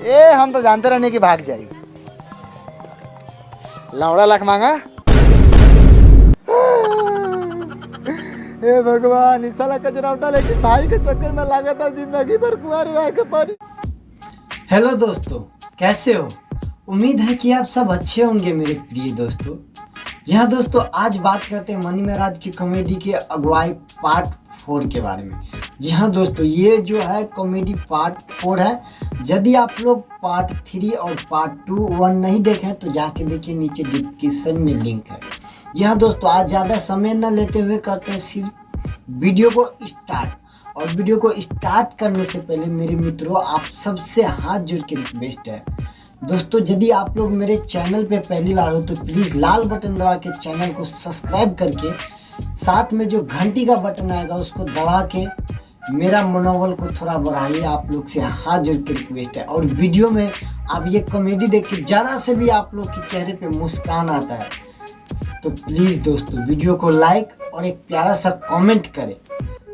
ए हम तो जानते रहने की भाग जाई। लौड़ा लाख मांगा। हे भगवान, इस साला कचरा उठा, लेकिन भाई के चक्कर में लागत है जिंदगी भर कुंवारी रह के पड़ी। हेलो दोस्तों, कैसे हो? उम्मीद है कि आप सब अच्छे होंगे मेरे प्रिय दोस्तों। जी हाँ दोस्तों, आज बात करते हैं मनी महाराज की कॉमेडी के अगुवाई पार्ट 4 के बारे में। जी हाँ दोस्तों, ये जो है कॉमेडी पार्ट 4 है। यदि आप लोग पार्ट 3 और पार्ट 2 1 नहीं देखे तो जाके देखिए, नीचे डिस्क्रिप्शन में लिंक है। जी हाँ दोस्तों, आज ज़्यादा समय न लेते हुए करते हैं सिर्फ वीडियो को स्टार्ट। और वीडियो को स्टार्ट करने से पहले मेरे मित्रों, आप सबसे हाथ जोड़ के रिक्वेस्ट है दोस्तों, यदि आप लोग मेरे चैनल पे पहली बार हो तो प्लीज़ लाल बटन दबा के चैनल को सब्सक्राइब करके साथ में जो घंटी का बटन आएगा उसको दबा के मेरा मनोबल को थोड़ा बढ़ाइए। आप लोग से हाथ जोड़ के रिक्वेस्ट है। और वीडियो में आप ये कॉमेडी देख के ज़रा से भी आप लोग के चेहरे पे मुस्कान आता है तो प्लीज़ दोस्तों वीडियो को लाइक और एक प्यारा सा कमेंट करें।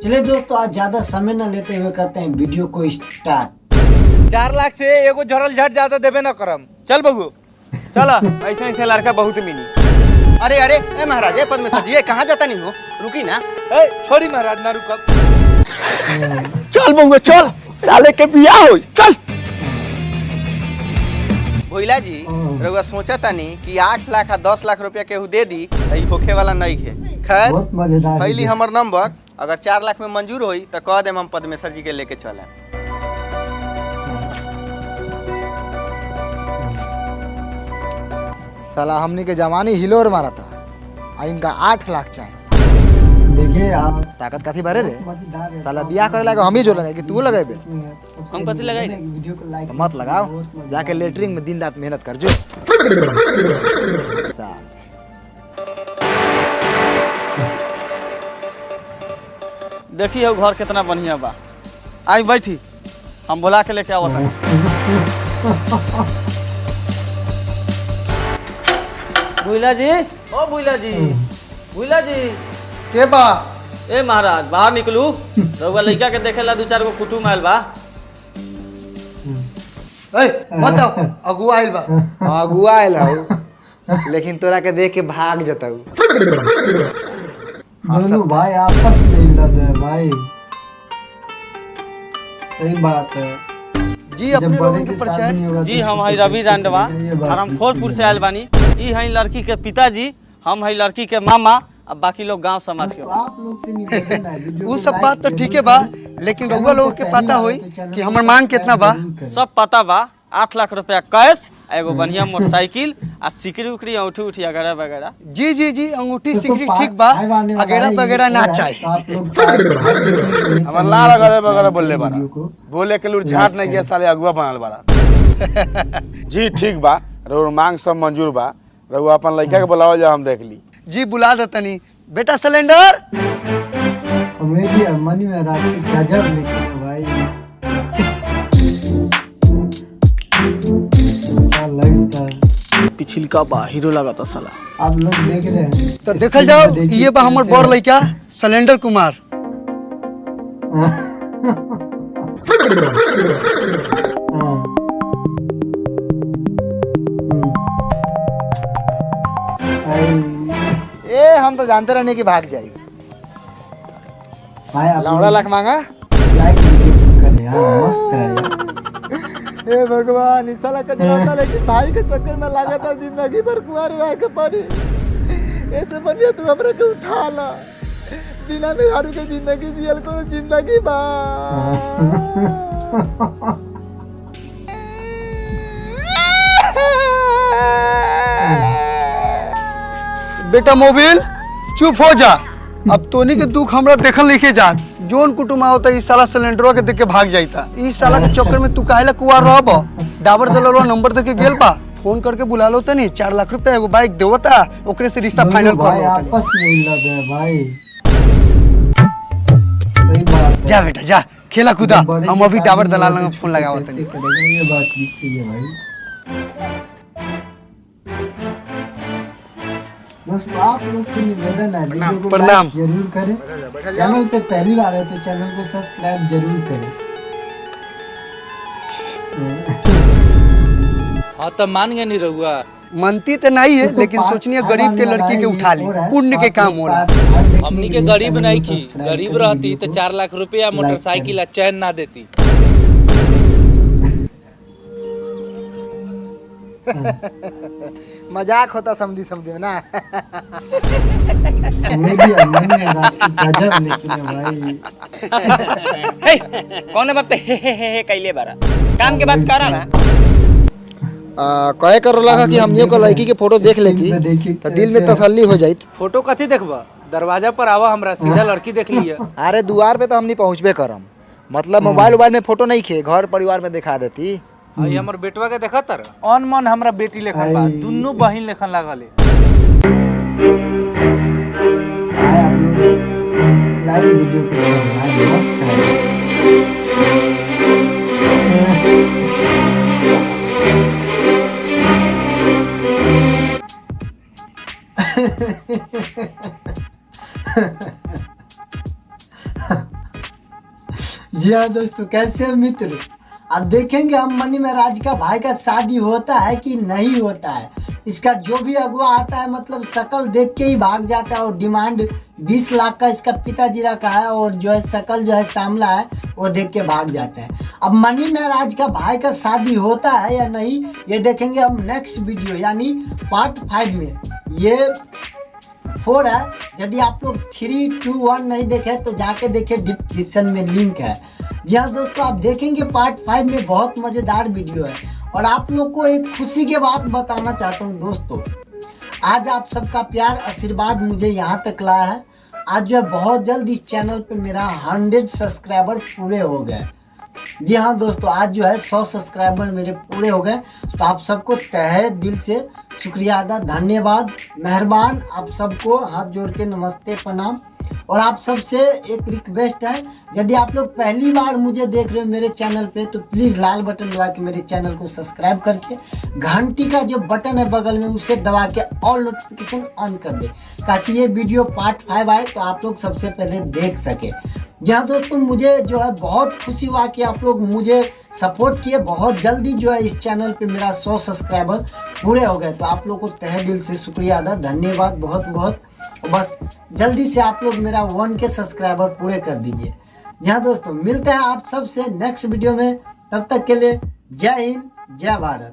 चलिए दोस्तों, आज ज़्यादा समय न लेते हुए करते हैं वीडियो को स्टार्ट। 4 लाख से एगो झरल झट ज्यादा देबे न करम। चल बबू, चल। ऐसे ऐसे लड़का बहुत मिली। अरे अरे, ए महाराज, ए परमेश्वर जी, ए कहाँ जाता नहीं हो? रुकी ना। ए छोड़ी महाराज, ना रुकब। चल बउआ चल, साले के बियाह हो, चल। भोइला जी, रउआ सोचा तानी कि 8 लाख आ 10 लाख रुपया केहू दे दी त ई होखे वाला नहीं है। खैर, बहुत मज़ेदार फैली वीडियो। हमर नंबर, अगर 4 लाख में मंजूर होई त कह देम, हम पद्मेश्वर जी के लेके चले। साला हमनी के जवानी हिलोर मारा था आ इनका 8 लाख चाहिए। देखिए आप, ताकत काफी भरे रे। बहुत मजेदार है। साला बियाह करे लागे हम ही जो लगाए कि तू लगेबे? सबसे हम कथी लगाई? निवेदन है कि वीडियो को लाइक तो मत लगाओ। बहुत मजेदार जाके है। लेटरिंग में दिन रात मेहनत कर जो साल। देखी हो, घर कितना बढ़िया बा। आई बैठी, हम बुला के लेके आवत हनी। भुइला जी, ओ भुइला जी, भुइला जी। के बा? ए महाराज, बाहर निकलू। रउआ लइका के देखे ला दू चार गो कुटुम आयल बा। ए मत आओ, अगुआ आइल बा। अगुआ आयल हौ, लेकिन तोरा के देख के भाग जतऊ। दोनों भाई आपस में ही लड़ रहे हैं भाई, सही बात है। जी, जब अपने बड़े लोगन के के साथ परिचय? नहीं होगा जी, तो हम छोटे हई रवि कैसे रांडवा करेंगे? ये बात और हम भी खोरपुर सही से है। आयल बानी। ई हई लड़की के पिताजी, हम हई लड़की के मामा, अब बाकी लोग गांव समाज के। दोस्तों, आप लोग से निवेदन है, वीडियो उ को सब लाइक बात तो जरूर ठीके बा, करें। लेकिन चैनल रउआ लोगन पे के पहली पता बार होई है तो चैनल कि को हमर मांग कितना बा। सब्सक्राइब जरूर करें। सब पता बा। 8 लाख रुपया कैश, एगो बढ़िया मोटरसाइकिल आ सिकरी उकरी, अंगूठी उठी वगैरह वगैरह। जी जी जी, अंगूठी तो सिकरी पार्ट ठीक बा, फाइव आने वाला अगेरा है, ये वगैरह ना हो रहा है, चाहिए। तो आप लोग पार्ट फाइव देखने के लिए हमार चैनल लाल को अगल सब्सक्राइब बगल बोलले करें, बारा। वीडियो को बोले के लूर झाट नहीं गया, साले अगुआ बनल बारा। जी ठीक बा, रउआ मांग सब मंजूर बा। रउआ अपन लइका के बुलावल जा, हम देख ली। जी, बुला दतनी। बेटा सिलेंडर। कॉमेडी है मनी महाराज की गजब निकले भाई, क्या लगता है। पिछिलका बा हीरो लगाता साला। आप लोग देख रहे हैं। तो देखल स्क्रीन जाओ, पे देखिए ये बा हमर कैसे बड़ लइका सिलेंडर कुमार। हाँ। आई, ए हम तो जानते रहने की भाग जाई। भाई आप लौड़ा लोग लाख मांगा। लाइक जरूर करें यार, मस्त है यार। हे भगवान, इस साला कचरा उठा, लेकिन भाई के चक्कर में लागत है जिंदगी भर कुंवारी रह के पड़ी। ऐसे बढ़िया तू हमरा के उठा ला, बिना मेहरारू के जिंदगी जियल कोनो जिंदगी बा? बेटा मोबिल, चुप हो जा। अब तोनी के दुख हमरा देखल लिखे जा। जोन कुटुम आवता, ई साला सिलेंडरवा के देख के भाग जाइता। ई साला के चक्कर में तू काहेला कुआर रहब? डाबर दलवा नंबर दे के गेल बा, फोन करके बुला लो तनी। 4 लाख रुपया, एगो बाइक देवता, ओकरे से रिश्ता दोनों फाइनल कर भाई लो तनी। आपस में ही लड़ रहे हैं भाई, सही बात है। जा बेटा जा, खेला कूदा। जब बड़े हम के अभी साथ डाबर नहीं दलाल होगा लंग तो फोन छोटे लगावत कैसे तनी। करेगा? ये बात भी सही है भाई। दोस्तों, आप लोग से निवेदन है, वीडियो को प्रणाम। लाइक जरूर करें। चैनल पे पहली बार है तो चैनल को सब्सक्राइब जरूर करें। हाँ तो मान गए नहीं रहुआ। मनती तो नहीं है, दोस्तों, लेकिन पार्ट सोचनी फाइव गरीब आने के वाला लड़की है, के ये उठा ली, फोर है। पुण्य के आप काम लोग होला। पार्ट फाइव देखने हमनी के के लिए गरीब चैनल नहीं को थी, सब्सक्राइब गरीब करें, रहती वीडियो तो को 4 लाख रुपया लाइक मोटरसाइकिल करें। आ चैन ना देती। मजाक होता समझी समझी में ना। कॉमेडी है मनी महाराज की गजब, लेकिन है भाई। हे, कौन बात पे हे हे हे हे कैले बारा? काम के बात करा ना। कहे कर लगा कि हमनियों को लड़की के फोटो देख लेती देखिए तो दिल में कैसे तसल्ली हो जाइत। फोटो कथी देखबा? दरवाजा पर आवा, हमरा सीधा लड़की देख लिया। अरे दुआर पे तो हमनी पहुँचबे करम, मतलब मोबाइल उबाइल में फोटो नहीं खे, घर परिवार में दिखा देती। आई हमर बेटवा के देखा तर अन मन हमरा बेटी लेखन बा, आई। दुनू बहिन लेखन लागल है। आए आप लोग लाइव वीडियो को देखो भाई, मस्त है। जी हाँ दोस्तों, कैसे हो मित्र? अब देखेंगे हम मनी महाराज का भाई का शादी होता है कि नहीं होता है। इसका जो भी अगुआ आता है मतलब शकल देख के ही भाग जाता है, और डिमांड 20 लाख का इसका पिताजी रखा है, और जो है शकल जो है सामला है वो देख के भाग जाता है। अब मनी महाराज का भाई का शादी होता है या नहीं, ये देखेंगे हम नेक्स्ट वीडियो यानी पार्ट 5 में। ये 4 है, यदि आप लोग 3 2 1 नहीं देखे तो जाके देखे, डिस्क्रिप्शन में लिंक है। जी हाँ दोस्तों, आप देखेंगे पार्ट 5 में बहुत मज़ेदार वीडियो है। और आप लोग को एक खुशी के बात बताना चाहता हूँ दोस्तों, आज आप सबका प्यार आशीर्वाद मुझे यहाँ तक लाया है। आज जो है बहुत जल्द इस चैनल पे मेरा 100 सब्सक्राइबर पूरे हो गए। जी हाँ दोस्तों, आज जो है 100 सब्सक्राइबर मेरे पूरे हो गए। तो आप सबको तहे दिल से शुक्रिया अदा, धन्यवाद, मेहरबान, आप सबको हाथ जोड़ के नमस्ते, प्रणाम। और आप सबसे एक रिक्वेस्ट है, यदि आप लोग पहली बार मुझे देख रहे हो मेरे चैनल पे तो प्लीज़ लाल बटन दबा के मेरे चैनल को सब्सक्राइब करके घंटी का जो बटन है बगल में उसे दबा के ऑल नोटिफिकेशन ऑन कर दे, ताकि ये वीडियो पार्ट 5 आए तो आप लोग सबसे पहले देख सके। जी हाँ दोस्तों, मुझे जो है बहुत खुशी हुआ कि आप लोग मुझे सपोर्ट किए। बहुत जल्दी जो है इस चैनल पे मेरा 100 सब्सक्राइबर पूरे हो गए, तो आप लोग को तहे दिल से शुक्रिया अदा, धन्यवाद बहुत बहुत। बस जल्दी से आप लोग मेरा 1K subscriber पूरे कर दीजिए। जी हाँ दोस्तों, मिलते हैं आप सबसे नेक्स्ट वीडियो में, तब तक के लिए जय हिंद, जय भारत।